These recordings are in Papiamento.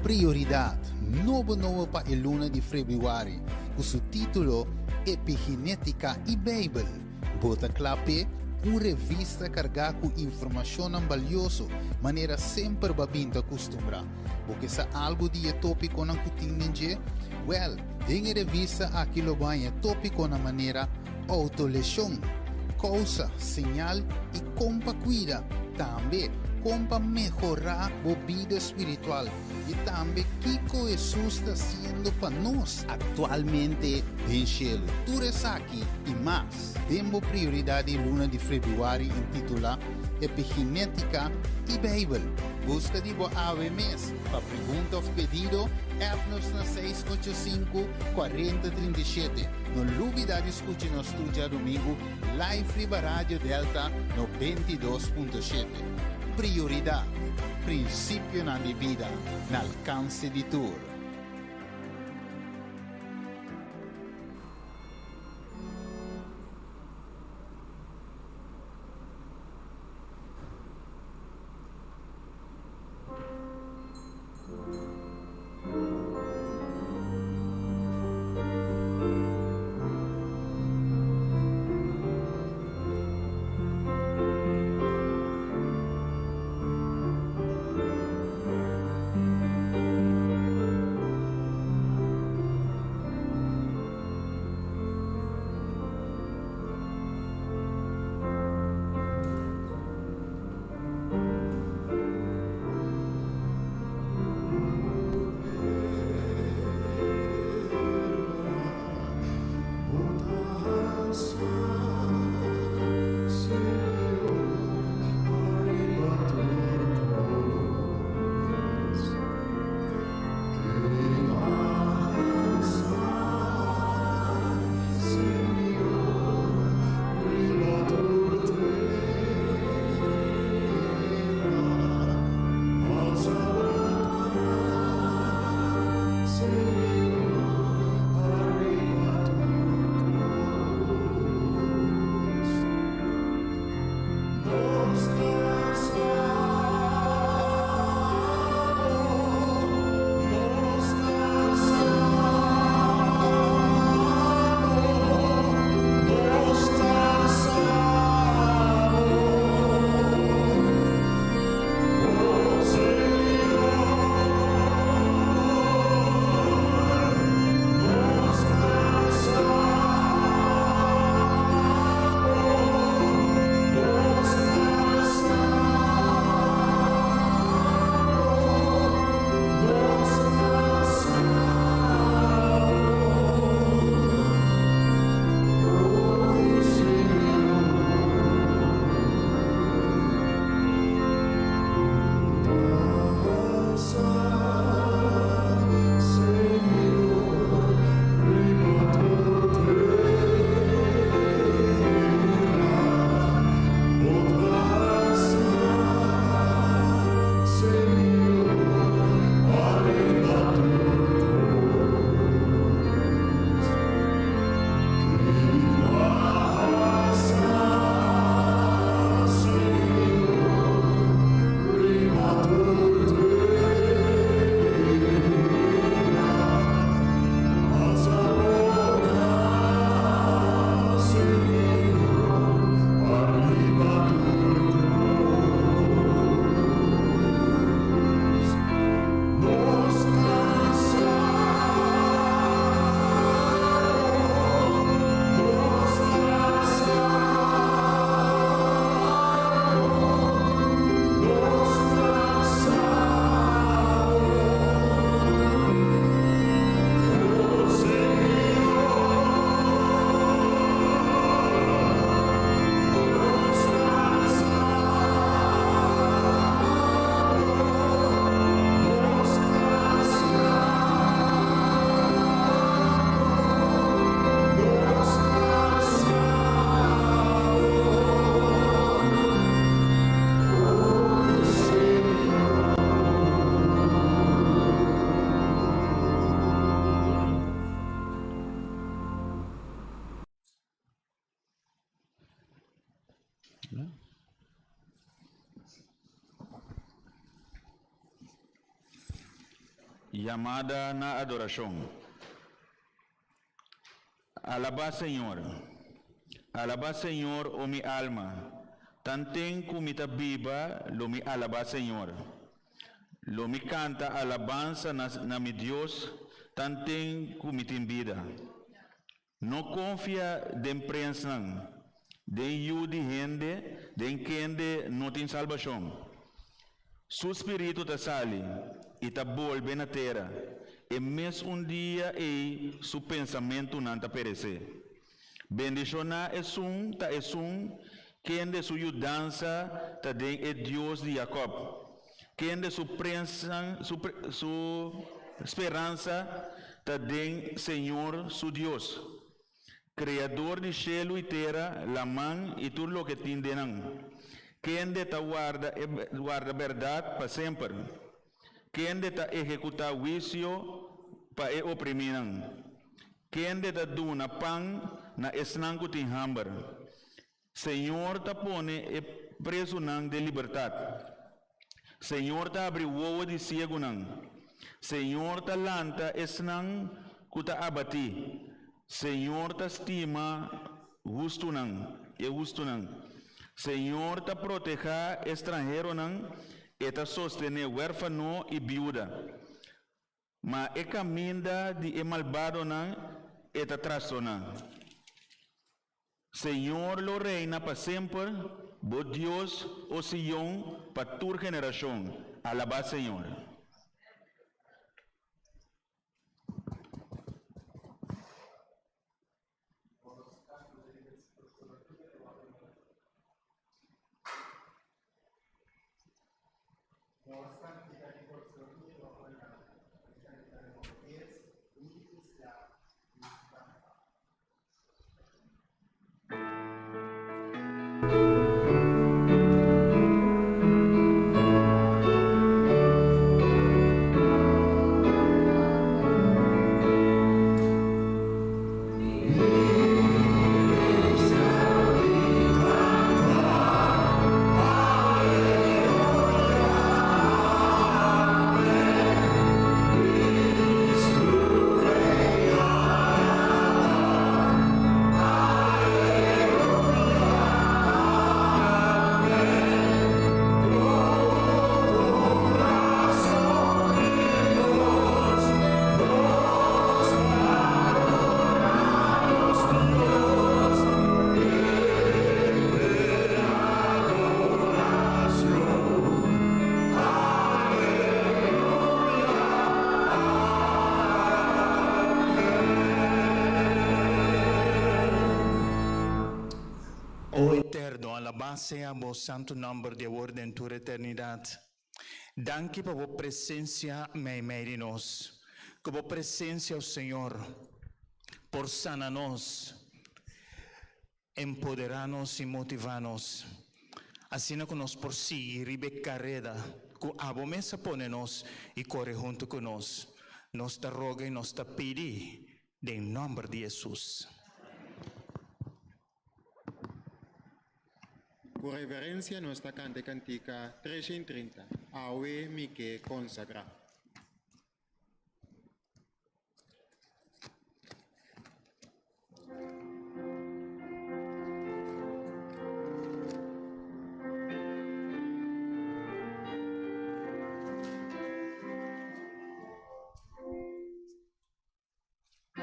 Prioridat, nobo nobo pa e luna di febrüari, ku su título Epigenétika i Beibel. Bo ta kla p'e? Un revista kargá ku informashonnan balioso, manera semper bo a bin ta kustumbrá. Bo ke sa algu di e tópikonan ku tin den dje? Wèl, den e revista aki lo bo haña tópikonan manera Outoleshon, kousa, señal i kon pa kuida, tambe kon pa mehorá bo bida spiritual i tambe kiko Hesus ta hasiendo pa nos aktualmente den shelu. Tur esaki i mas den bo prioridat di luna di febrüari intitulá Epigenétika i Beibel. Buska di bo awe mes. Pa pregunta òf pedido, app nos na 685 40 37. No lubida di skucha nos tur djadumingu live riba Radio Delta 92.7. Prioridat, prinsipionan di bida na alkanse di tur. Yamada na adorashon. Alabá Señor! Alabá Señor, o mi alma! Tanten ku mi ta biba, lo mi alabá Señor. Lo mi kanta alabansa na na mi Dios tanten ku mi tin bida. No konfia den prensnan, den yu di hende den kende no tin salbashon. Su spiritu ta sali i ta bolbe na tera, e mes un dia ei su pensamentunan ta peresé. Bendishoná esun ta esun kende su yudansa ta den e Dios di Jakòb, kende su prensnan su su speransa ta den Señor su Dios, Kreador di shelu i tera, laman i tur loke tin den nan, kende ta warda e warda bèrdat pa semper, kende ta ehekutá huisio pa e oprimínan, kende ta duna pan na esnan ku tin hamber. Señor ta pone e prezunan den libertat. Señor ta abri wowo di siegunan. Señor ta lanta esnan ku ta abatí. Señor ta stima hustunan, e hustunan. Señor ta protehá e stranheronan, e ta sostené wèrfano i biuda. Ma e kaminda di e malbadonan e ta trastoná. Señor lo reina pa semper, bo Dios, o Sion, pa tur generashon. Alabá Señor! O Eterno, alabá sea bo santu nòmber di awor den tur eternidat. Danki pa bo presensia meimei di nos. Ku bo presensia, o Señor, por sana nos, empoderá nos i motivá nos, asina ku nos por sigui riba e kareda ku abo mes a pone nos i kore huntu ku nos. Nos ta roga i nos ta pidi den nòmber di Hesus. Ku reverensia nos ta kanta e kantika 330, Awe mi ke konsagrá.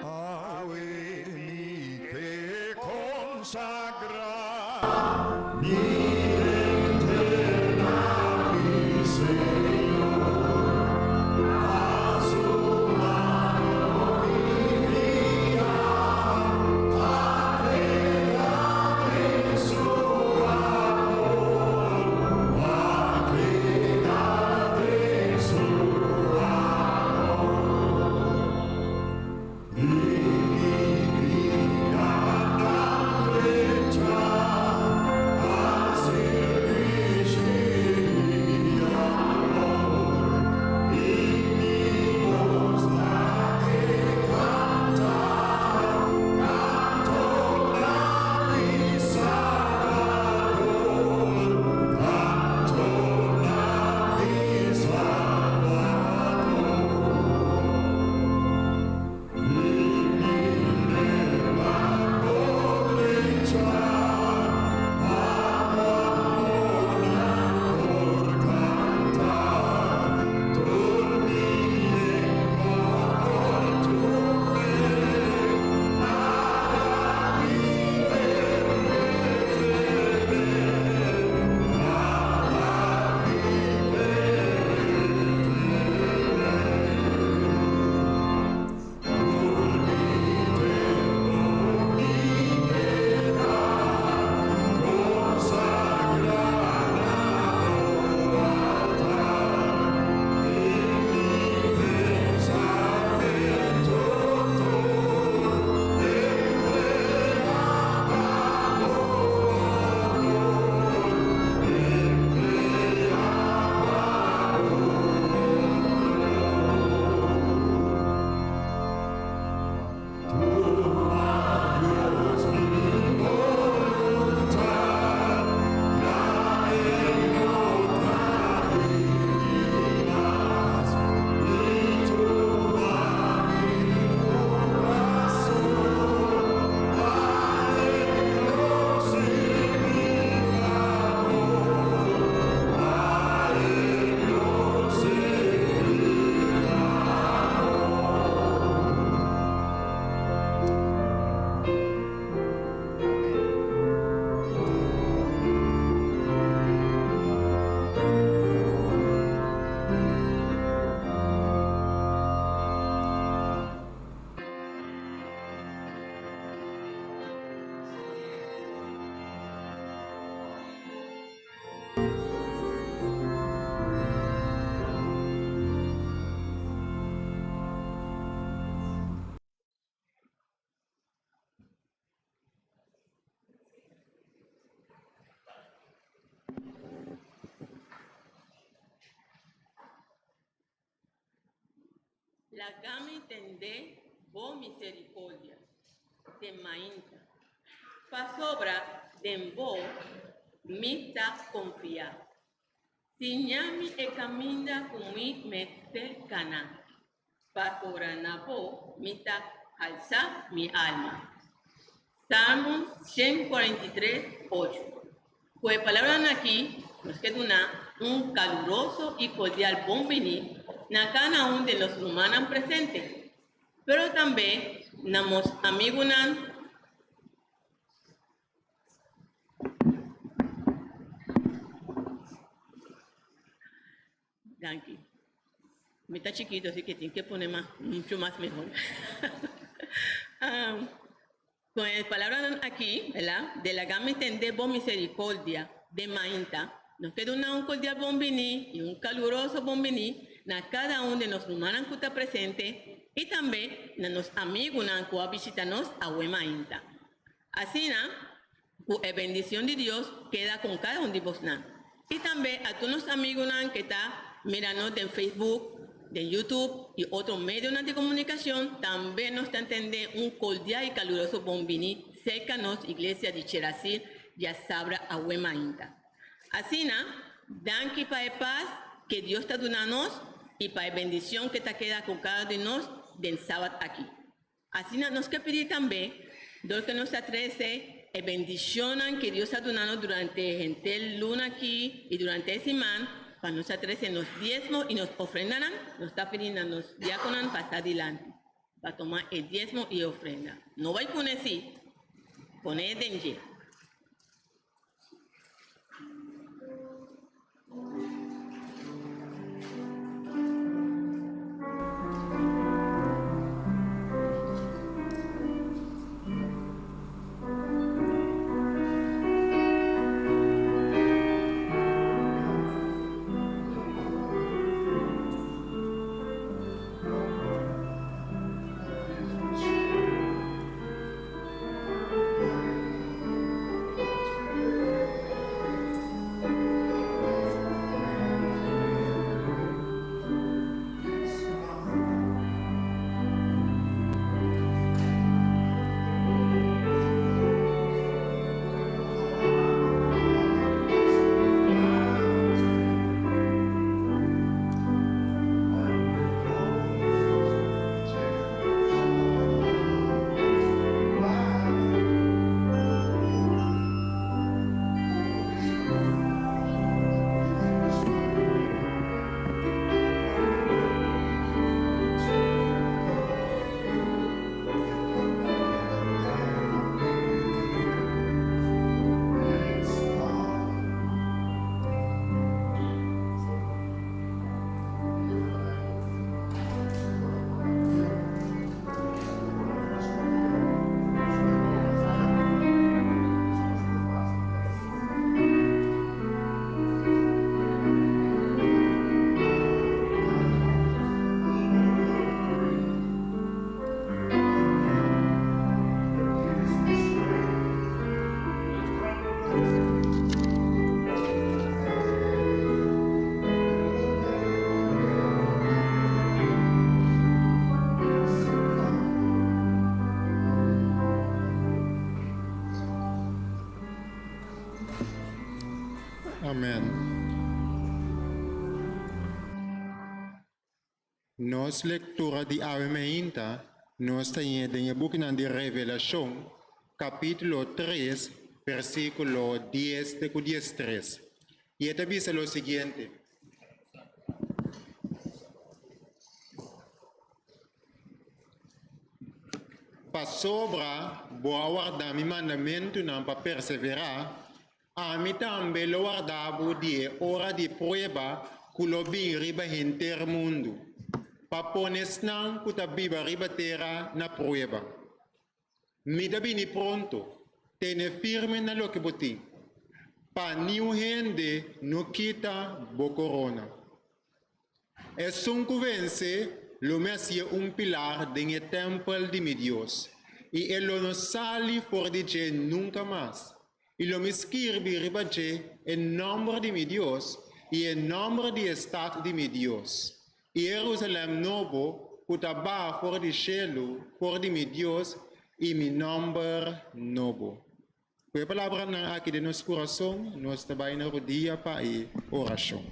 Awe mi ke konsagrá mi henter na mi Señor. Laga mi tende bo misericordia den mainta, pasobra den bo mi ta confia. Siña mi e caminda cu mi mester cana, pasobra na bo mi ta halsa mi alma. Salmo 143, 8. Ku e palabranan aki, nos ke duna un kaluroso i kordial bon biní na kada un di nos rumannan presente, pero tambe na nos amigunan. Danki. Mi ta chikito, así que tin que pone mas, mucho mas mehor. um, con e palabranan aki, ¿verdad? De laga mi tende bo misericordia de mainta. Nos ke duna un cordial bon bini y un caluroso bon bini na cada un de nos rumannan cu ta presente y tambe na nos amigunan cu a bishita nos awe mainta. Asina, Ku e bendicion di Dios keda con cada un di bosnan. Y tambe a tur nos amigunan ke ta mira nos den Facebook, den YouTube y otro medionan di comunicacion, tambe nos ta entende un cordial y caluroso bon bini cerca nos Iglesia di Cherasil diasabra awe mainta. Asina, danki pa e paz ke Dios ta duna nos y pa e bendicion ke ta keda cu cada un di nos den Sabat aki. Asina nos ke pidi tambe, dor ke nos ta trese e bendishonnan ke Dios a duna nos durante henter luna aki i durante e siman, pa nos a trese nos diesmo i nos ofrendanan, nos ta pidi na nos diakonan pasa dilanti pa tuma e diesmo i e ofrenda. No bai pone si, pone den dje. Amen. Nos lectura di awe meinta nos ta hñe den e bukinan di Revelacion, capítulo 3, versículo 10 te cu 13. Y e ta bisa lo siguiente. Pasobra bo a warda mi mandamentunan pa perseverá, ami tambe lo warda bo di e ora di prueba ku lo bin riba henter mundu, pa pone esnan ku ta biba riba tera na prueba. Mi ta bini pronto, tene firme na loke bo tin, pa niun hende no kita bo korona. Esun ku vense, lo mi hasié un pilar den e tèmpel di mi Dios, i e lo no sali for di dje nunka mas. I lo mi skirbi riba dje e nòmber di mi Dios i e nòmber di e stat di mi Dios, i e Jerusalèm nobo. ku ta baha for di shelu, for di mi Dios, i mi nòmber nobo. Ku e palabranan aki den nos kurason, nos ta bai na rudia pa e orashon.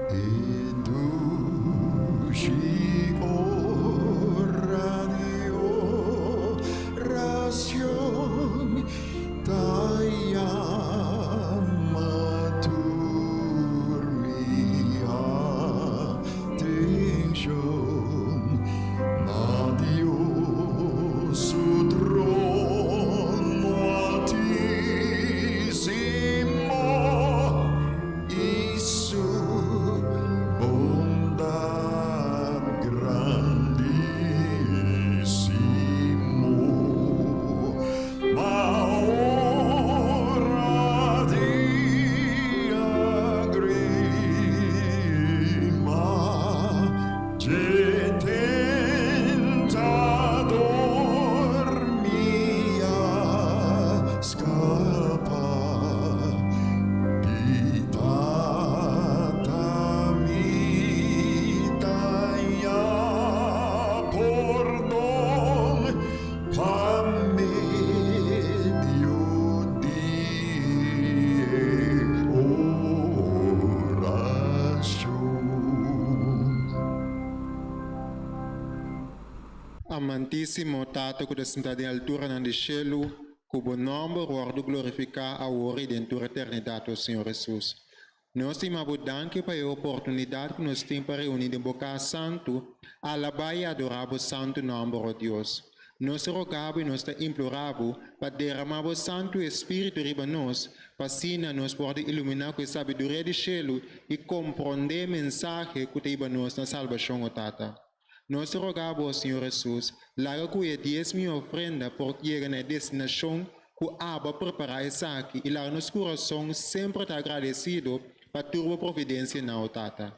E dushi ora di oracion ta yama tur mi atencion na Dios su trono altísimo i su bondad grandísimo. Ma ora di agrima dje tentador mi a scapa, di Tata mi ta haña pordon pa medio di e oracion. Amantísimo Tata ku ta sintá den alturanan di shelu, ku bo nòmber wòrdu glorifiká awor i den tur eternidat, o Señor Hesus. Nos ta yama bo danki pa e oportunidat ku nos tin pa reuní den bo kas santu, alabá i adorá bo santu nòmber, o Dios. Nos ta rogá bo i nos ta implorá bo pa derramá bo Santu Espíritu riba nos, pa asina nos por wòrdu iluminá ku e sabiduria di shelu i komprondé e mensahe ku ta hiba nos na salbashon, o Tata. Nos ta roga bo, Señor Hesus, laga ku e diesmo i ofrenda por yega na e destinashon ku abo a prepará esaki i laga nos kurason semper ta agradesido pa tur bo providensianan, o Tata.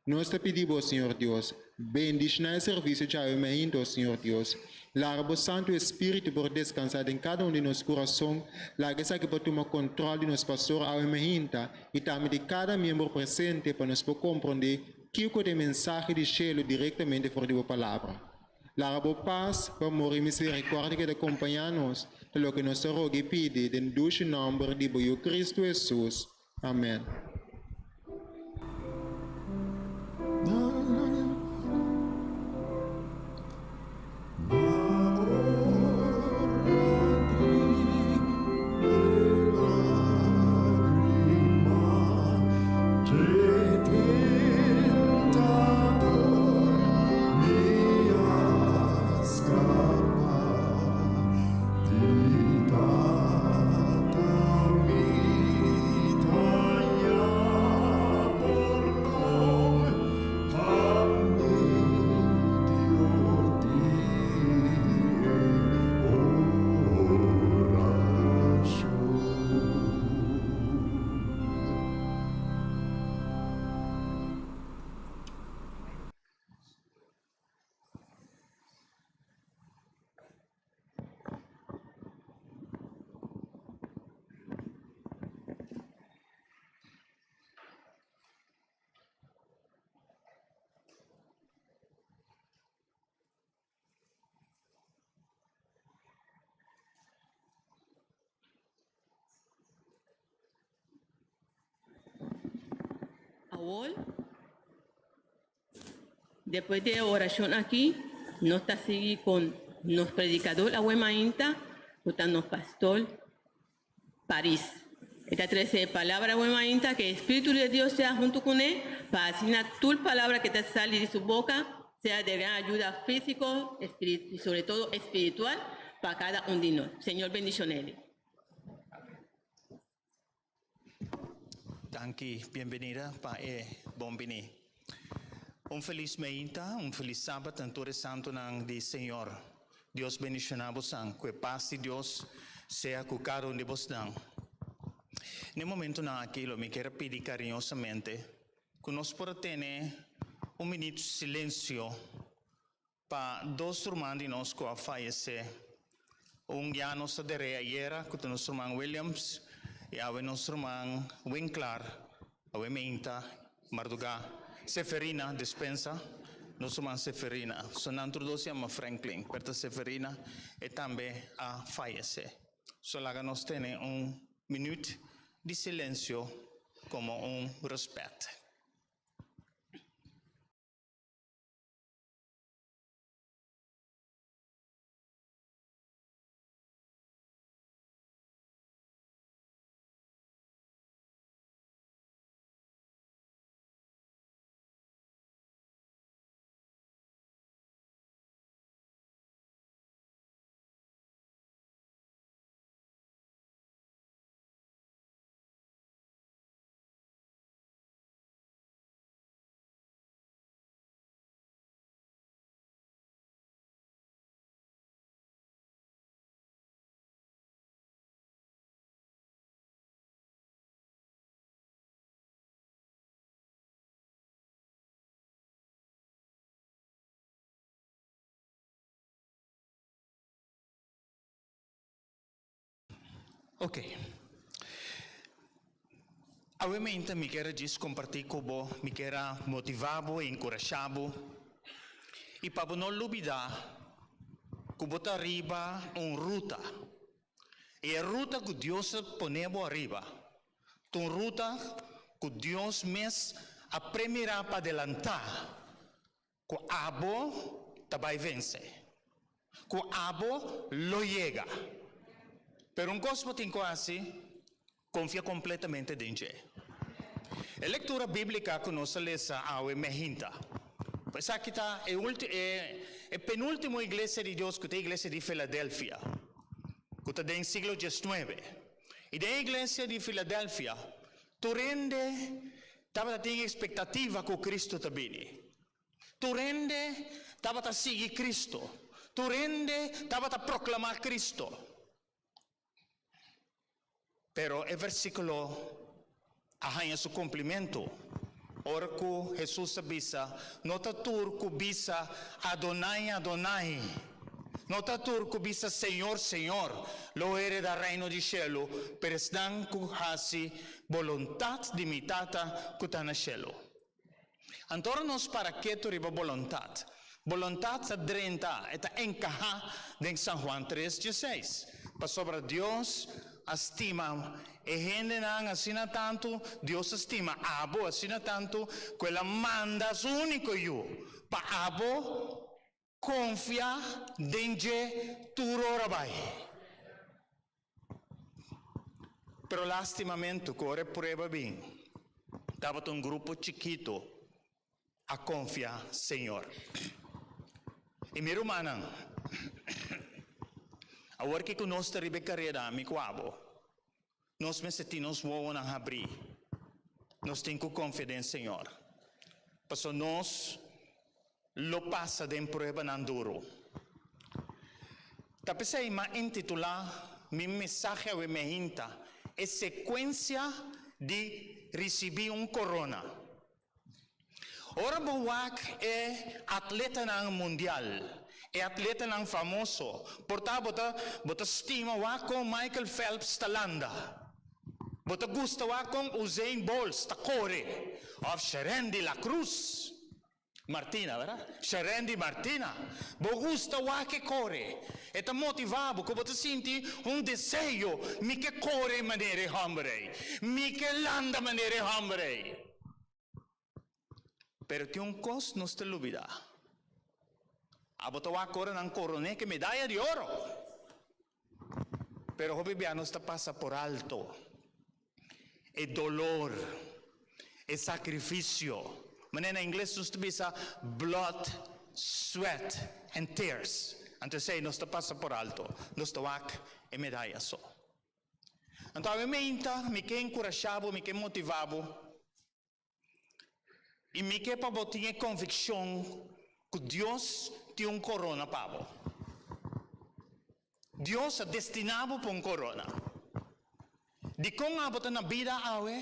Nos ta pidi bo, Señor Dios, bendishoná e servisio djawe mainta, o Señor Dios. Laga bo Santu Espíritu por deskansá den kada un di nos kurason, laga esaki por tuma kontròl di nos pastor awe mainta i tambe di kada miembro presente pa nos por komprondé Kiko ta e mensahe di shelu direktamente for di bo Palabra? Laga bo pas, bo amor i miserikòrdia keda kompañá nos ta loke nos ta roga i pidi den dushi nòmber di bo Yu Kristu Hesus. Amèn. Awor, despues di e orashon aki, nos ta sigui kon nos predikador awe mainta, ku ta nos pastor Paris. E ta trese e palabra awe mainta, ke e Spiritu di Dios sea huntu kuné, pa asina tur palabra ke ta sali di su boka sea de gran ayuda físiko i sobre todo espiritual pa kada un di nos. Señor bendishon'e. Danki, bienvenida pa e bon bini. Un felis meinta, un felis sabat na tur e santunan di Señor. Dios bendishoná bosan. Ku e pas di Dios sea ku kada un di bosnan. Na e momentunan aki lo mi kier a pidi kariñosamente ku nos por a tene un minüt silensio Pa dos ruman di nos ku a fayesé. Un ya nos ta der'é ayera ku ta nos ruman Williams i awe nos ruman Winklaar, awe meinta, mardugá. Seferina, despensa, nos ruman Seferina. So nan tur dos yama Franklin, pero ta Seferina, e tambe a fayesé. So laga nos tene un minüt di silensio komo un rèspèt. Ok. Awe meinta mi kier a djis kompartí ku bo, mi kier a motivá bo i enkurashá bo. I pa bo no lubidá ku bo ta riba un ruta. I e ruta ku Dios a pone bo ariba ta un ruta ku Dios mes a premirá pa adelantá Ku abo ta bai vense. Ku abo lo yega. Pero un kos bo tin ku hasi, konfia kompletamente den dje. E lektura bíblika ku nos a lesa awe mehinta. Esaki ta e e penúltimo iglesia di Dios ku ta e iglesia di Filadelfia, ku ta den siglo diesnuebe. I den e iglesia di Filadelfia, tur hende Tabata tin ekspektativa ku Kristu ta bini. Tur hende tabata sigui Kristu. Tur hende tabata proklamá Kristu. Pero e versíkulo a haña su kumplimentu ora ku Hesus a bisa, No ta tur ku bisa, Adonai, Adonai, No ta tur ku bisa Señor, Señor, lo hereda Reino di shelu, pero esnan ku hasi boluntat di mi Tata ku ta na shelu. Anto ora nos para ketu riba boluntat, boluntat ta drenta, e ta enkahá den San Juan tres dieseis, pasobra Dios a stima e hendenan asina tantu, Dios a stima abo asina tantu, ku el a manda su úniko Yu pa abo Konfia den dje tur ora bai. Pero lastimamentu ku ora e prueba bin, tabata un grupo chikitu a konfia Señor. I mi rumannan, awor ki ku nos ta riba e kareda, ami ku abo, nos mester tin nos wowonan habrí. Nos tin ku konfia den Señor, pasobra nos lo pasa den pruebanan duru. Ta p'esei m'a intitulá mi mensahe awe meinta E Sekuensia di Risibí un Korona. Ora bo wak e atletanan mundial, e atletanan famoso, por ta bo ta bo ta stima wak kon Michael Phelps ta landa, bo ta gusta wak kon Usain Bolt ta kore, òf Sherendi La Cruz. Martina, verdad? Sherendi Martina, bo gusta wak e kore. E ta motivá bo ku bo ta sinti un deseo, Mi ke kore manera e hòmber ei. Mi ke landa manera e hòmber ei. Pero tin un kos nos ta lubidá. Abo ta wak ora nan koroné ku e medaya di oro. Pero hopi bia nos ta pasa por alto e dolor, e sacrificio. Manera na ingles nos ta bisa blood, sweat and tears. Anto esey nos ta pasa por alto. Nos ta wak e medaya so. Anto awe meinta mi ke encurasha bo, mi ke motiva bo. I mi ke pa bo tin e konvikshon ku Dios tin un korona pa bo. Dios a destiná bo pa un korona. Dikon abo ta na bida awe?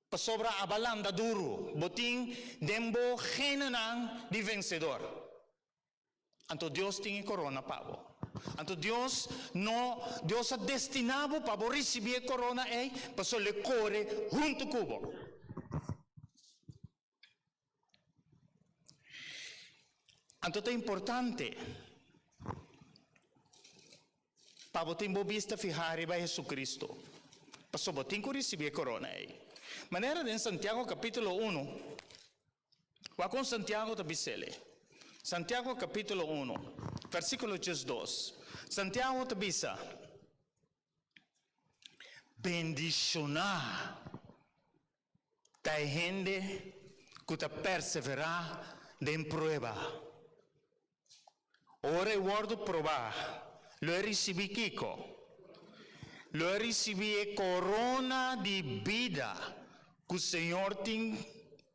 Pasobra abo a landa duru, bo tin den bo genenan di vensedor. Anto Dios tin e korona pa bo. Anto Dios no, Dios a destiná bo pa bo risibí e korona ei, pasobra lo e kore huntu ku bo. Anto ta importante pa bo tin bo bista fihá riba Jesucristo, pasobra bo tin ku risibí e korona ei. Manera den Santiago kapítulo unu. Wak kon Santiago ta bis'el. Santiago kapítulo unu, versíkulo 12. Santiago ta bisa, Bendishoná ta e hende ku ta perseverá den prueba. Ora e wòrdu probá, lo e risibí kiko? Lo e risibí e korona di bida ku Señor tin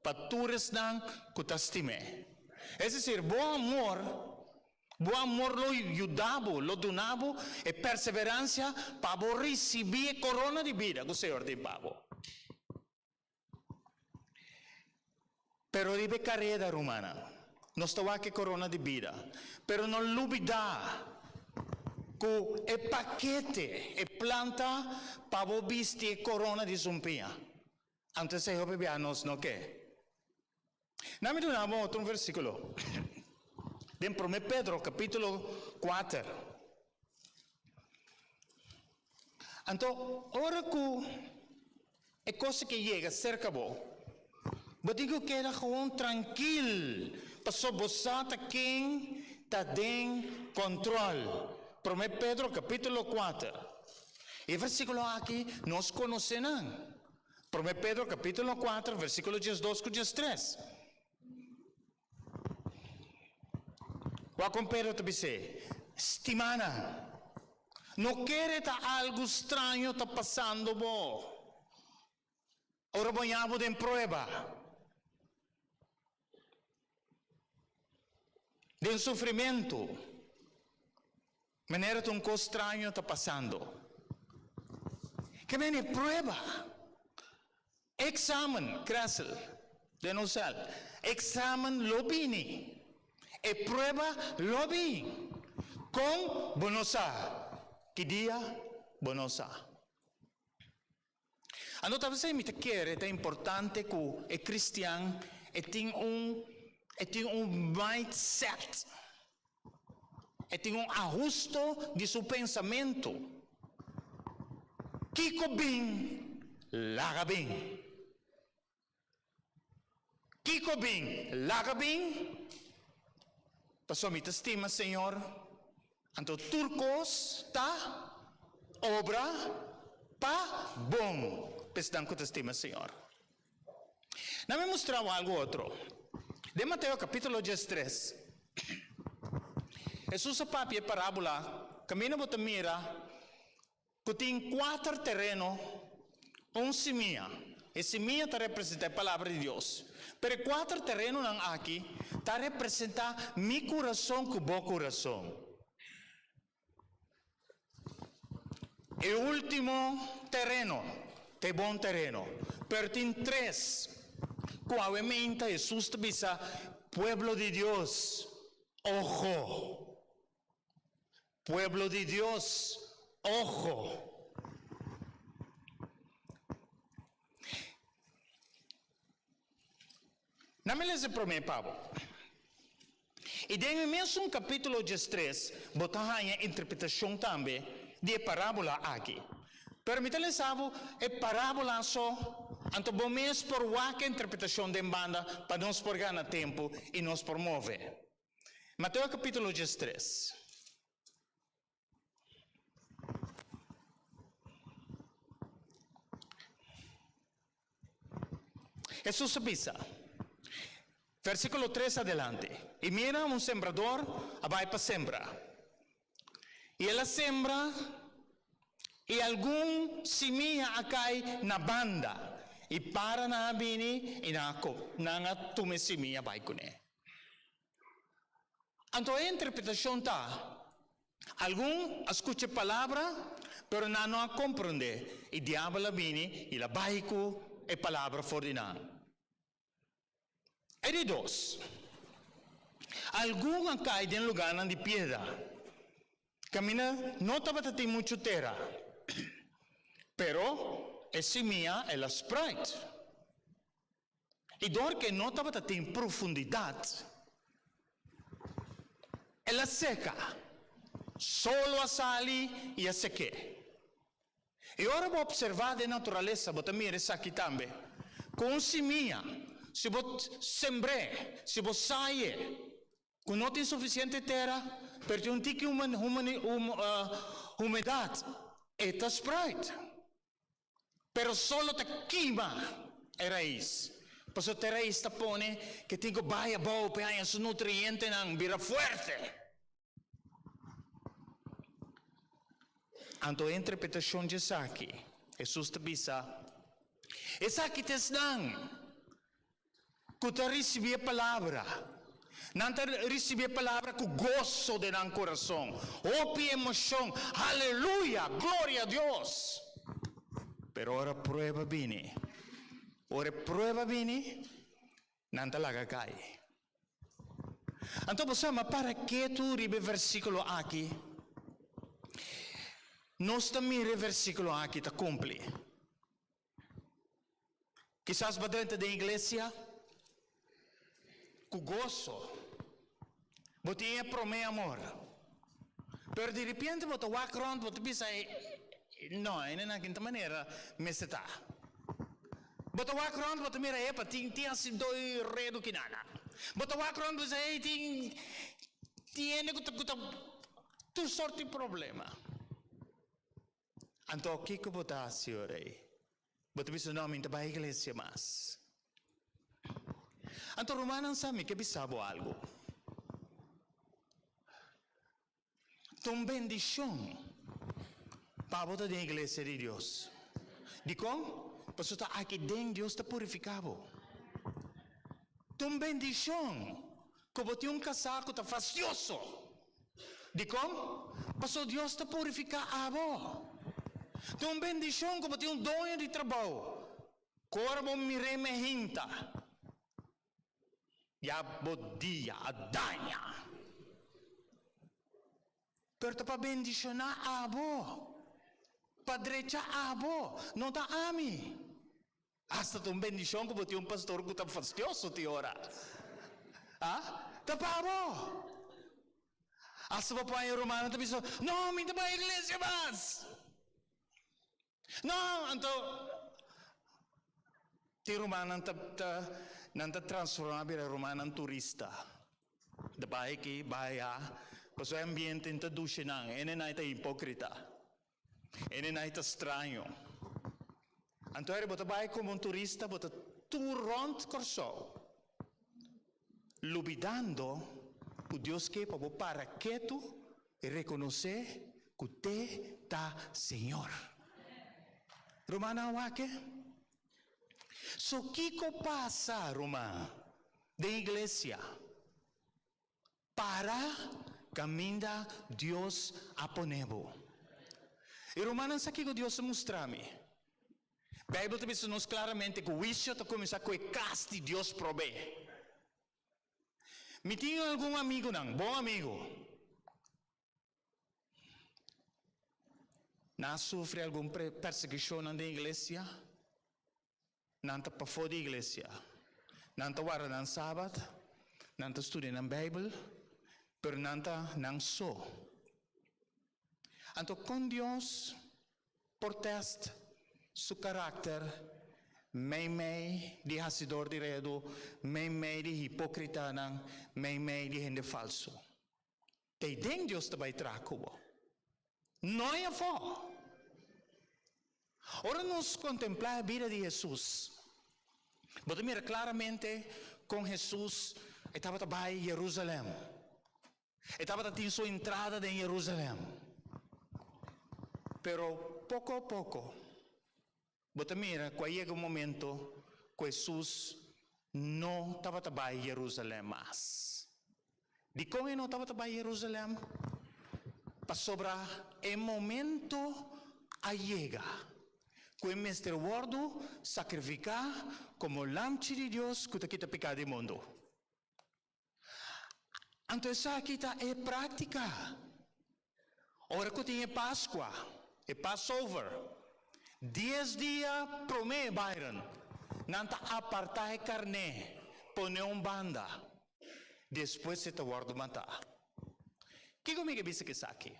pa tur esnan ku ta stim'é. Es desir, bo amor, bo amor lo yuda bo, lo duna bo e perseveransia pa bo risibí e korona di bida ku Señor tin pa bo. Pero riba e kareda, rumannan, nos ta wak e korona di bida. Pero no lubidá ku e pakete, e planta pa bo bisti e korona di sumpiña. Anto esei hopi bia nos no ke. Na mi duna bo otro un versíkulo. Den Promé Pedro kapítulo kuater. Anto ora ku e kos ke yega serka bo, bo tin ku keda gewoon trankil, pasobra bo sa ta ken ta den kòntròl. Promé Pedro kapítulo kuater. E versíkulo aki nos konosé nan. Promé Pedro kapítulo kuater, versíkulo 12 ku 13. Wak kon Pedro ta bis'é, Stimánan, no kere ta algu straño ta pasando bo ora bo ña bo den prueba, den sufrimentu, manera ta un kos straño ta pasando. Ke mene prueba? Examen, Kressel, den nos sel. Examen lo bini. E prueba lo bin. Kon? Bo no sa. Ki dia? Bo no sa. Anto ta p'esei mi ta kere ta importante ku e kristian e tin un e tin un mindset, e tin un ahusto di su pensamentu. Kiko bin, laga bin. Kiko bin, laga bin. Pasobra mi ta stima Señor, anto tur kos ta obra pa bon pa esnan ku ta stima Señor. Na mi mustra bo algu otro. Den Mateo kapítulo 13, Hesus a papia e parábola kaminda bo ta mira ku tin kuater tereno, un simia. E simia ta representá e Palabra di Dios. Pero e kuater terenonan aki ta representá mi kurason ku bo kurason. E último tereno ta e bon tereno. Pero tin tres ku awe meinta Hesus ta bisa, Pueblo di Dios, ojo! Pueblo di Dios, ojo! Na mi lesa e promé pa bo. I den e mesun kapítulo 13 bo ta haña interpretashon tambe di e parábola aki. Pero mi ta lesa bo e parábola so, anto bo mes por wak e interpretashon den banda pa nos por gana tempu i nos por move. Mateo kapítulo 13. Hesus a bisa, versíkulo 3 adelante, I mira, un sembrador a bai pa sembra. I el a sembra, i algun simia a kai na banda. I paranan a bini i nan a ko, nan a tuma e simia bai kuné. Anto e interpretashon ta, Algun a skucha e palabra, pero nan no a komprondé, i diabel a bini i el a bai ku e palabra for di nan. E di dos, algun a kai den lugánan di piedra, kaminda no tabata tin muchu tera, pero e simia el a spruit. I dor ku e no tabata tin profundidat, el a seka. Solo a sali i a sek'é. I ora bo opservá den naturalesa, bo ta mira esaki tambe, ku un simia, si bo sembr'é, si bo sai'é, ku no tin sufisiente tera, pero tin un tiki humedat, e ta spruit. Pero solo ta kima e rais, pasobra e rais ta pone ke tin ku bai abou pa e haña su nutrientenan bira fuerte. Anto e interpretashon dje esaki, Hesus ta bisa, Esaki ta esnan ku ta risibí e palabra. Nan ta risibí e palabra ku goso den nan kurason, hopi emoshon, Aleluya! Gloria a Dios! Pero ora prueba bini, ora e prueba bini, nan ta laga kai. Anto bo sa, ma para ketu riba e versíkulo aki? Nos ta mira e versíkulo aki ta kumpli. Kisas bo a drenta den iglesia ku goso, bo tin e promé amor, pero di repente bo ta wak rònt bo ta bisa, No, e nan aki ta manera mester ta. Bo ta wak rònt bo ta mira, epa, tin tin hasi doi redu kinana. Bo ta wak rònt bo bisa, ey, tin tin hende ku ta ku ta tur sort di problema. Anto kiko bo ta hasi ora ei? Bo ta bisa, No, mi no ta bai iglesia mas. Anto rumannan sa mi ke bisa bo algu. Ta un bendishon pa bo ta den iglesia di Dios. Dikon? Pasobra ta aki den Dios ta purifiká bo. Ta un bendishon ku bo tin un kasá ku ta fastioso. Dikon? Pasobra Dios ta purifiká abo. Ta un bendishon ku bo tin un doño di trabou ku ora bo mir'é mehinta, ya bo dia a daña. Pero ta pa bendishoná abo, pa drecha abo, no ta ami. Asta ta un bendishon ku bo tin un pastor ku ta fastioso tin ora. A? Ta pa bo. Asta bo por haña rumannan ta bisa, No, mi ta bai iglesia mas. No, anto tin rumannan ta ta nan ta transformá bira rumannan turista. Ta bai aki, bai aya, pasobra e ambiente no ta dushi nan. Hende nan ta hipókrita. Hende nan ta straño. Anto eri bo ta bai komo un turista, bo ta tur rònt Kòrsou, lubidando ku Dios ke pa bo para ketu i rekonosé ku te ta Señor. Rumannan a wak e? So kiko pasa, ruman, den iglesia? Para kaminda Dios a pone bo. E rumannan sa kiko Dios a mustra mi. Beibel ta bisa nos klaramente ku huisio ta kuminsá ku e kas di Dios probé. Mi tin algun amigunan, bon amigu. Nan a sufri algun persekushonnan den iglesia. Nan ta pafó di iglesia. Nan ta warda nan Sabat, nan ta studia nan Beibel, pero nan ta nan so. Anto kon Dios por tèst su karakter meimei di hasidor di redu, meimei di hipókritanan, meimei di hende falsu? T'ei den Dios ta bai traha ku bo. No ei afó. Ora nos kontemplá e bida di Hesus, bo ta mira klaramente kon Hesus e tabata bai Yerusalèm. E tabata tin su entrada den Yerusalèm. Pero poko a poko. Bo ta mira ku a yega un momento ku Hesus no tabata bai Yerusalèm mas. Dikon e no tabata bai Yerusalèm? Pasobra e momento a yega ku e mester wòrdu sakrifiká komo Lamchi di Dios ku ta kita piká di mundu. Anto esaki ta e práktika. Ora ku tin e Paskua, e Passover, dies dia promé, Byron, nan ta apartá e karné, pon'é un banda, despues e ta wòrdu matá. Kiko mi ke bisa ku esaki?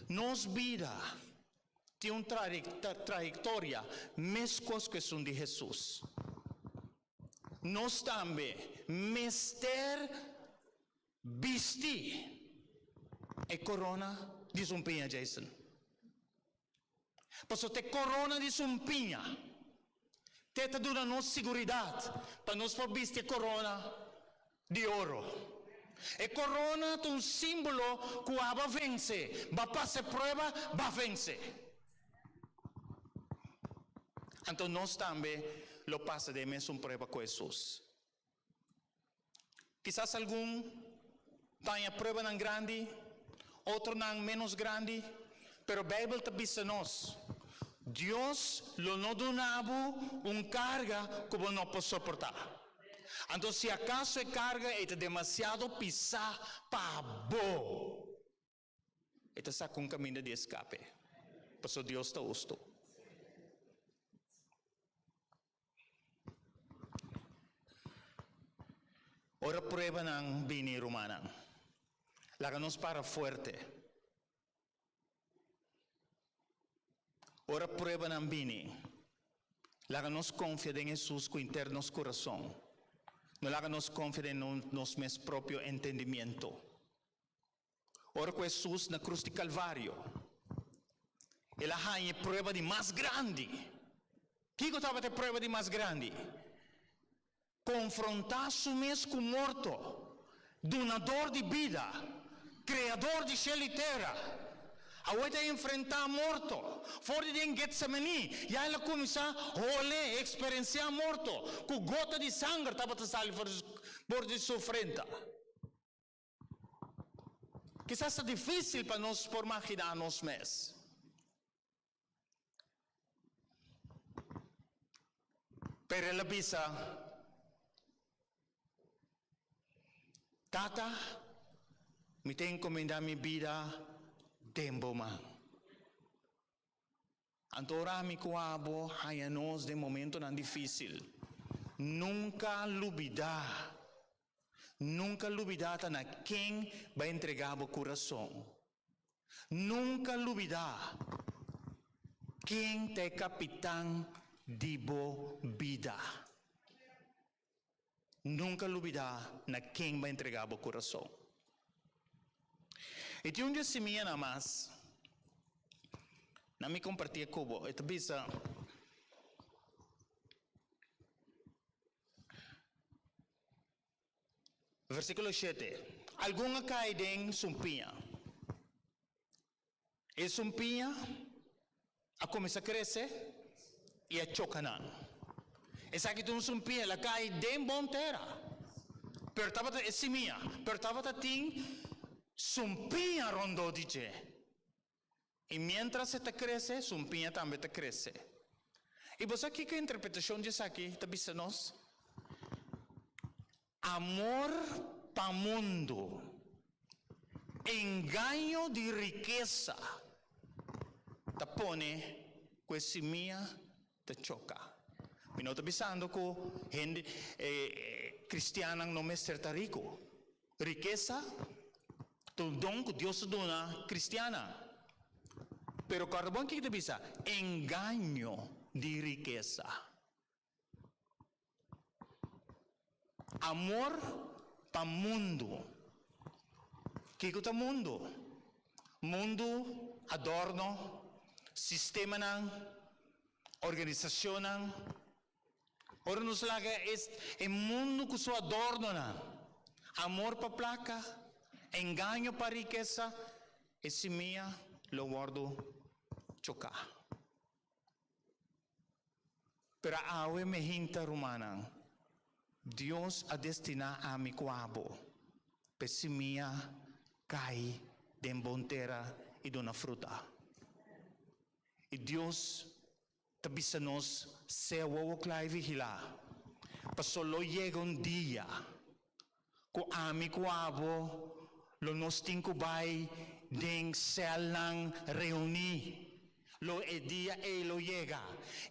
Nos bida tin un trayektoria meskos ku esun di Hesus. Nos tambe mester bisti e korona di sumpiña, Jason. Pasobra ta e korona di sumpiña te ta duna nos siguridat pa nos por bisti e korona di oro. E korona ta un símbolo ku abo a vense, bo a pasa e prueba, bo a vense. Anto nos tambe lo pasa den e mesun prueba ku Hesus. Kisas algun ta haña pruebanan grandi, otronan ménos grandi, pero Beibel ta bisa nos, Dios lo no duna bo un karga ku bo no por soportá. Anto si akaso e karga ei ta demasiado pisá pa bo, E ta saka un kaminda di eskape, pasobra Dios ta hustu. Ora pruebanan bini, rumannan, laga nos para fuerte. Ora pruebanan bini, laga nos konfia den Hesus ku henter nos kurason. No laga nos konfia den nos mes propio entendimiento. Ora ku Hesus na krus di Kalvario, el a haña e prueba di mas grandi. Kiko tabata e prueba di mas grandi? Konfrontá su mes ku morto, Dunador di bida, Kreador di shelu i tera. Awor e ta enfrentá morto. For di den Getsemaní, ya el a kuminsá hole, eksperensiá morto, ku gota di sanger tabata sali for di su frenta. Kisas ta difísil pa nos por maginá nos mes. Pero el a bisa, Tata, mi ta enkomendá mi bida den bo man. Anto ora ami ku abo haña nos den momentonan difísil, nunka lubidá, nunka lubidá ta na ken bo a entregá bo kurason. Nunka lubidá ken ta e kapitan di bo bida. Nunka lubidá na ken bo a entregá bo kurason. I tin un di e simianan mas na mi kompartié ku bo. E ta bisa, Versíkulo shete, Algun a kai den sumpiña. E sumpiña a kuminsá krese i a choka nan. Esaki ta un sumpiña, el a kai den bon tera, pero tabata e simia, pero tabata tin sumpiña rondó di dje. I miéntras e ta krese, sumpiña tambe ta krese. I bo sa kiko e interpretashon di esaki ta bisa nos? Amor pa mundu, engaño di rikesa ta pone ku e simia ta choka. Mi no ta bisando ku hende, kristiannan no mester ta riku. Rikesa ta un don ku Dios ta duna kristiannan. Pero kòrda bon kiko ta bisa, engaño di rikesa. Amor pa mundu. Kiko ta mundu? Mundu, adorno, sistemanan, organisashonnan. Ora nos laga e mundu ku su adornonan, amor pa plaka, engaño pa rikesa, e simia lo wòrdu choká. Pero awe mi hinta rumannan, Dios a destiná ami ku abo pa e simia kai den bon tera i duna fruta. I Dios ta bisa nos sea wowo kla i vigilá, paso lo yega un dia ku ami ku abo lo nos tin ku bai den sèlnan reuní. Lo e dia ei lo yega.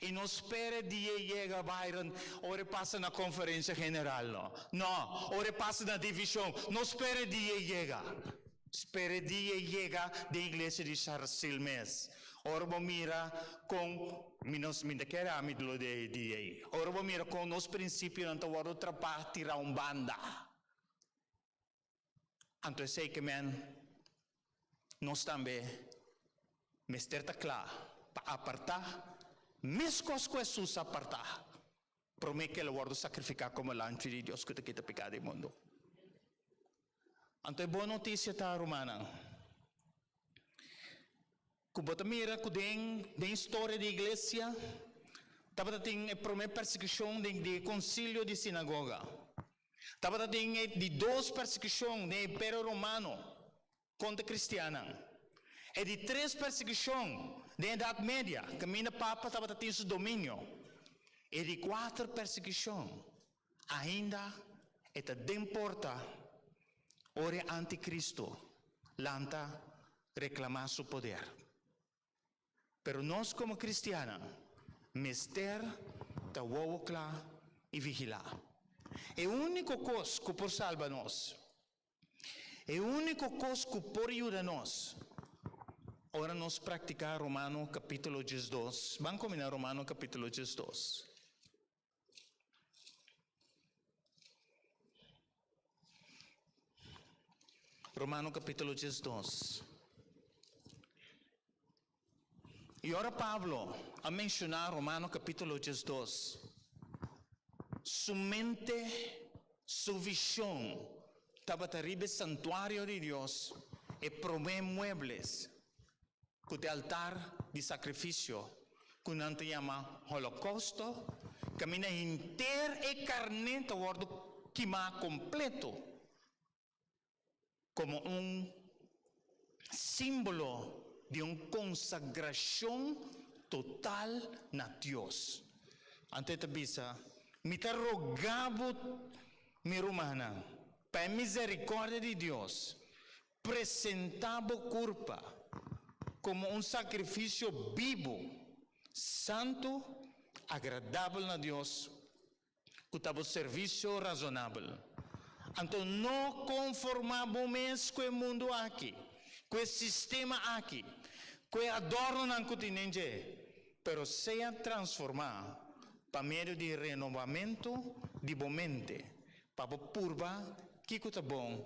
I no spera e dia ei yega, Byron, ora e pasa na konferensia general, no. No, ora e pasa na divishon. No spera e dia ei yega. Spera e dia ei yega den iglesia di Sharsil mes. Ora bo mira kon, mi no, mi ta kere ami lo di e dia ei. Ora bo mira kon nos prinsipionan ta wòrdu trapá tirá un banda. Anto esei ke men nos tambe mester ta kla pa apartá meskos ku Hesus a apartá promé ku el a wòrdu sakrifiká komo Lamchi di Dios ku ta kita piká di mundu. Anto e bon notisia ta, rumannan, ku bo ta mira ku den den historia di iglesia tabata tin e promé persekushon den di e konsilio di sinagoga. Tabata tin e di dos persekushon den e Imperio Romano kontra kristiannan. E di tres persekushon den Edat Media, kaminda papa tabata tin su dominio. E di kuater persekushon ainda e ta den porta ora e antikristo lanta reklamá su poder. Pero nos komo kristiannan mester ta wowo kla i vigilá. E úniko kos ku por salba nos, e úniko kos ku por yuda nos, ora nos praktiká Romano kapítulo 12. Ban kuminá Romano kapítulo 12. Romano capítulo 12. I ora Pablo a menshoná Romano capítulo 12, su mente, su vishon tabata riba e santuario di Dios, e promé muebles ku ta e altar di sakrifisio ku nan ta yama holokousto, kaminda henter e karné ta wòrdu kimá kompleto komo un símbolo di un konsagrashon total na Dios. Anto e ta bisa, Mi ta roga bo, mi rumannan, pa e miserikòrdia di Dios, Presentá bo kurpa komo un sakrifisio bibu, santu, agradabel na Dios, ku ta bo servisio razonabel. Anto no konformá bo mes ku e mundu aki, ku e sistema aki, ku e adòrnonan ku tin den dje, pero sea transformá pa medio di renobamentu di bo mente, Pa bo purba kiko ta bon,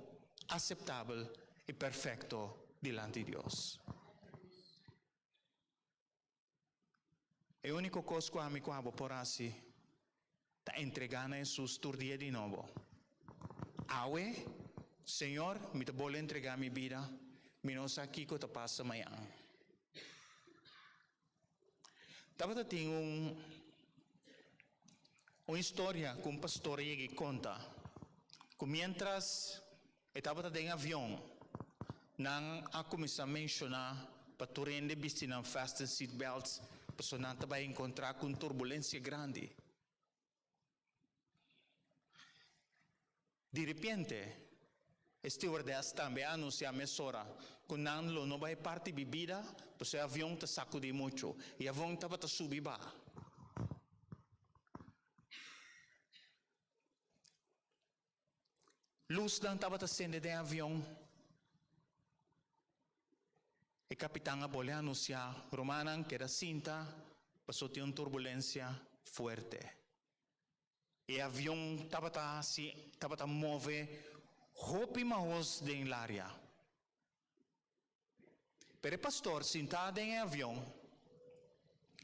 aseptabel i perfekto dilanti Dios. E úniko kos ku ami ku abo por hasi ta entregá na Hesus tur dia di nobo. Awe, Señor, mi ta bole entregá mi bida, mi no sa kiko ta pasa mañan. Tabata tin un un historia ku un pastor a yega i konta ku miéntras e tabata den avion nan a kuminsá menshoná pa tur hende bisti nan fasten seat belts pasobra nan ta bai enkontrá ku un turbulensia grandi. Di ripiente, e stewardess tambe a anunsiá mesora ku nan lo no bai parti bibida pasobra e avion ta sakudí muchu i e avion tabata subi baha. Lusnan tabata sende den e avion. E kapitan a bolbe anunsiá, Rumannan, keda sinta pasobra tin un turbulensia fuerte. E avion tabata hasi tabata move hopi mahos den laria. Pero e pastor sintá den e avion,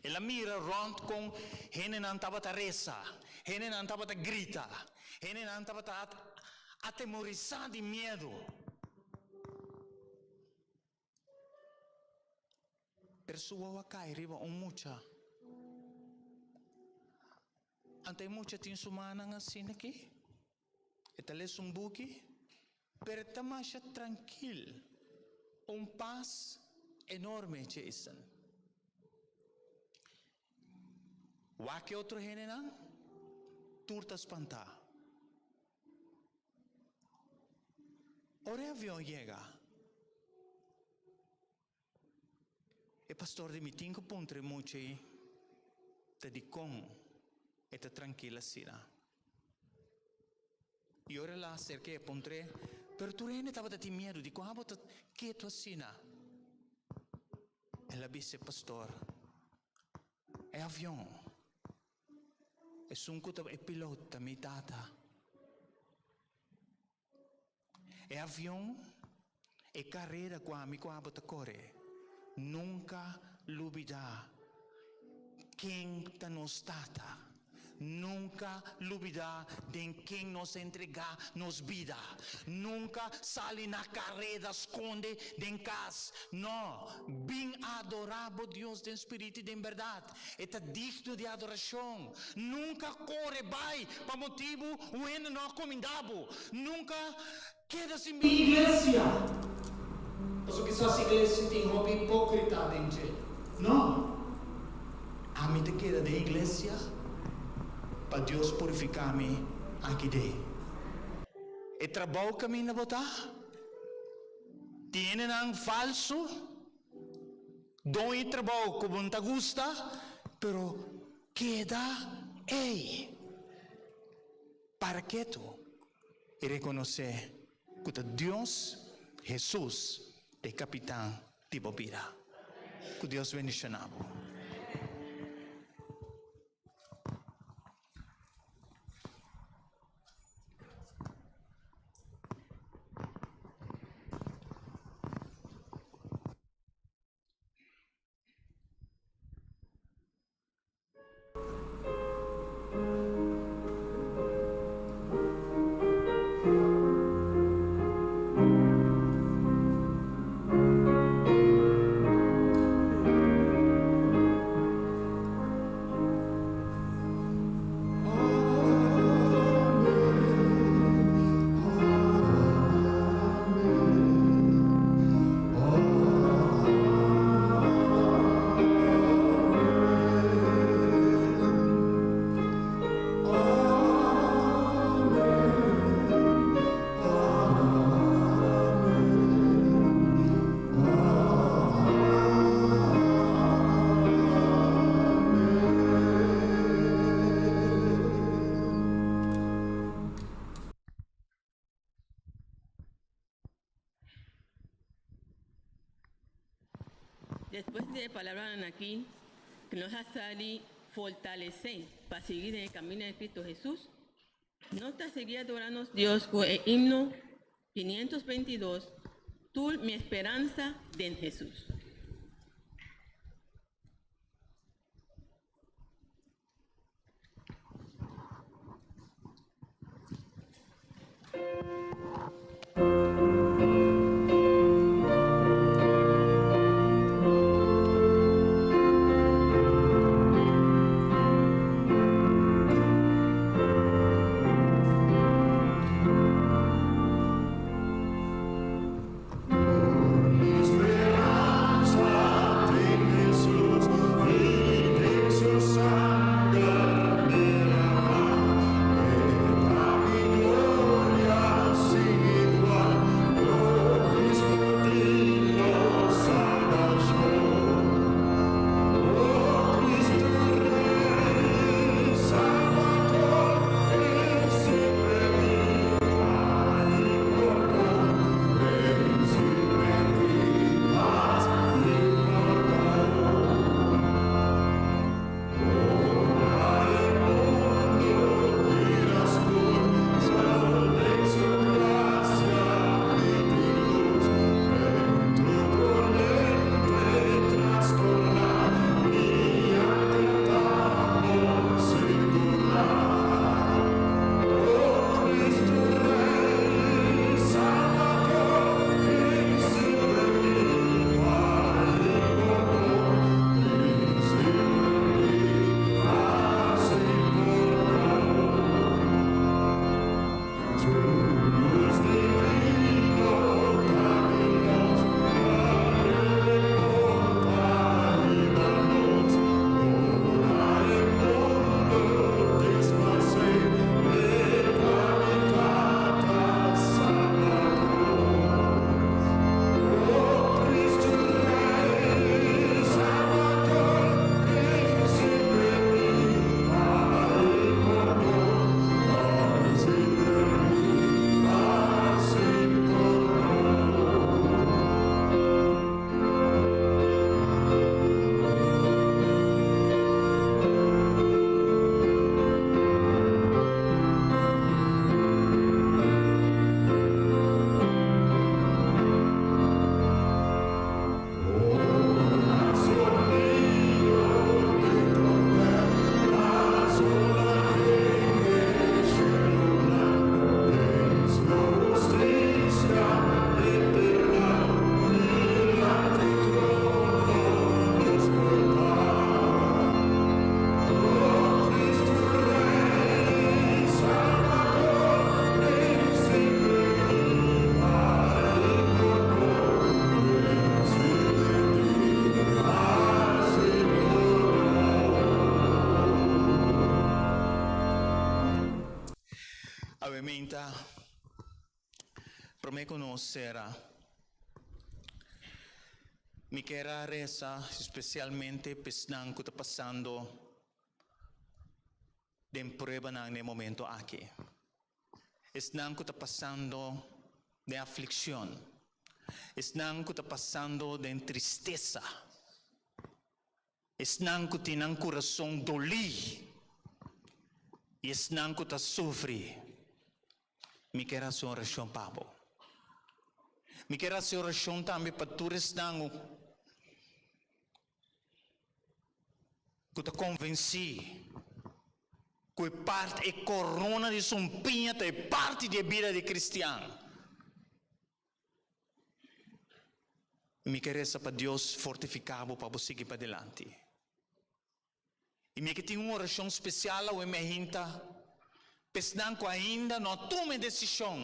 el a mira rònt kon hendenan tabata resa, hendenan tabata grita, hendenan tabata atemorisá di miedu. Pero su wowo a kai riba un mucha. Anto e mucha tin su mannan asina aki, e ta lesa un buki, pero e ta masha trankil, un pas enorme, Jason. Wak e otro hendenan, tur ta spantá. Ora e avion yega, e pastor di mi tin ku puntra e mucha ei ta dikon e ta trankil asina. I ora el a aserka e puntr'é, Pero tur hende tabata tin miedu, dikon abo ta ketu asina? El a bisa e pastor, E avion, esun ku ta e pilot ta mi tata. E avion, e karera ku ami ku abo ta kore, nunka lubidá ken ta nos tata. Nunka lubidá den ken nos a entregá nos bida. Nunka sali na kareda skonde den kas. No, bin adorá bo Dios den spiritu i den bèrdat. E ta digno di adorashon. Nunka kore bai pa motibu un hende no a kumindá bo. Nunka keda sin bin iglesia, pasobra kisas iglesia tin hopi hipókrita den dje. No. Ami ta keda den iglesia pa Dios purifiká mi aki den. E trabou kaminda bo ta, tin hendenan falsu. Don e trabou ku bo no ta gusta, pero keda ei. Para ketu i rekonosé ku ta Dios, Hesus, ta e kapitan di bo bida. Ku Dios bendishoná bo. Despues di e palabranan aki, ku nos a sali fortalesé pa sigui den e kaminda di Cristo Hesus, nos ta sigui adorá nos Dios ku e himno 522, Tur mi speransa den Hesus. Awe meinta prome ku nos sera, mi kier a resa spesialmente pa esnan ku ta pasando den pruebanan den e momento aki. Esnan ku ta pasando den aflikshon, esnan ku ta pasando den tristesa. Esnan ku tin nan kurason dolí i esnan ku ta sufri, mi kier hasi un orashon pa bo. Mi kier hasi orashon tambe pa tur esnan ku ta konvensí ku e parti, e korona di sumpiña ta e parti di e bida di kristian. Mi ke resa pa Dios fortifiká bo pa bo sigui padilanti. I mi ke tin un orashon spesial awe mi a hinta pa esnan ku ainda no a tuma e desishon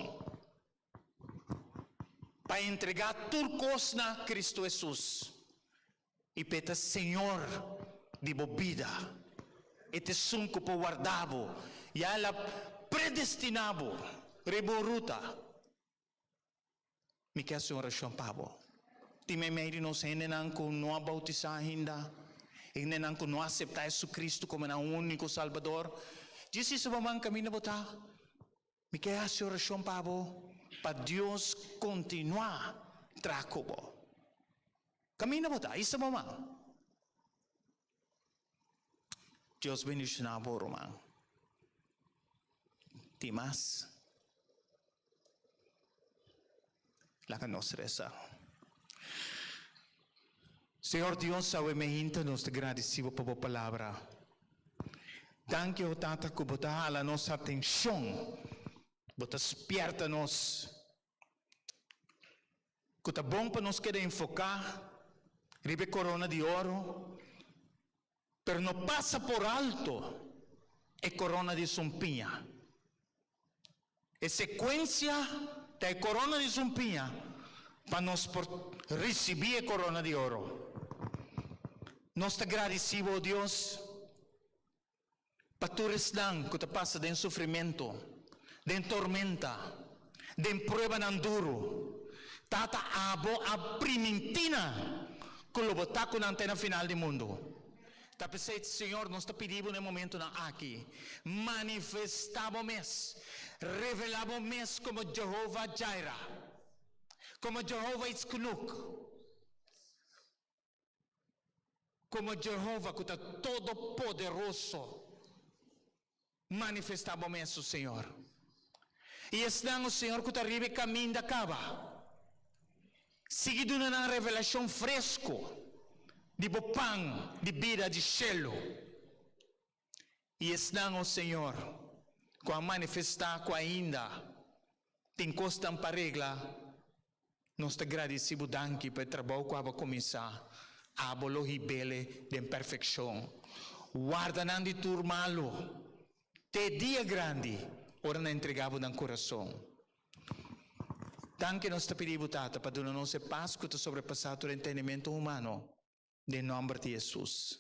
pa entregá tur kos na Kristu Hesus i pa e ta Señor di bo bida. E ta esun ku por warda bo. Ya el a predestiná bo riba un ruta. Mi ke hasi un orashon pa bo. Tin meimei di nos hendenan ku no a boutisá ainda, hendenan ku no a aseptá Jesucristo komo nan úniko Salbador. Djis hisa bo man kaminda bo ta. Mi ke hasi orashon pa bo, pa Dios kontinuá traha ku bo. Kaminda bo ta, hisa bo man. Dios bendishoná bo, ruman. Tin mas? Laga nos resa. Señor Dios, awe meinta nos ta gradisí bo pa bo palabra. Danki, o Tata, ku bo ta hala nos atenshon, bo ta spièrta nos. Ku ta bon pa nos keda enfoká riba e korona di oro, pero no pasa por alto e korona di sumpiña. E sekuensia ta e korona di sumpiña pa nos por risibí e korona di oro. Nos ta gradisí bo, o Dios, Pa tur esnan ku ta pasa den sufrimentu, den tormenta, den pruebanan duru, Tata abo a primintí nan ku lo bo ta ku nan te na final di mundu. Ta p'esei, Señor, nos ta pidi bo na e momentunan aki, manifestá bo mes, revelá bo mes komo Jehovah Jireh, komo Jehovah Itzkunuk, Komo Jehova ku ta Todopoderoso, manifestá bo mes, o Señor. I esnan, o Señor, ku ta riba e kaminda kaba, sigui duna nan revelashon fresku di bo pan di bida di shelu. I esnan, o Señor, ku a manifestá ku ainda tin kosnan pa regla, nos ta gradisí Bo danki pa e trabou ku abo a kuminsá. Abo lo hib'ele den perfekshon. Warda nan di tur malu te e dia grandi ora nan entregá Bo nan kurason. Danki nos ta pidi Bo, Tata, pa duna nos e pas ku ta sobrepasá tur entendimentu humano. Den nòmber di Hesus.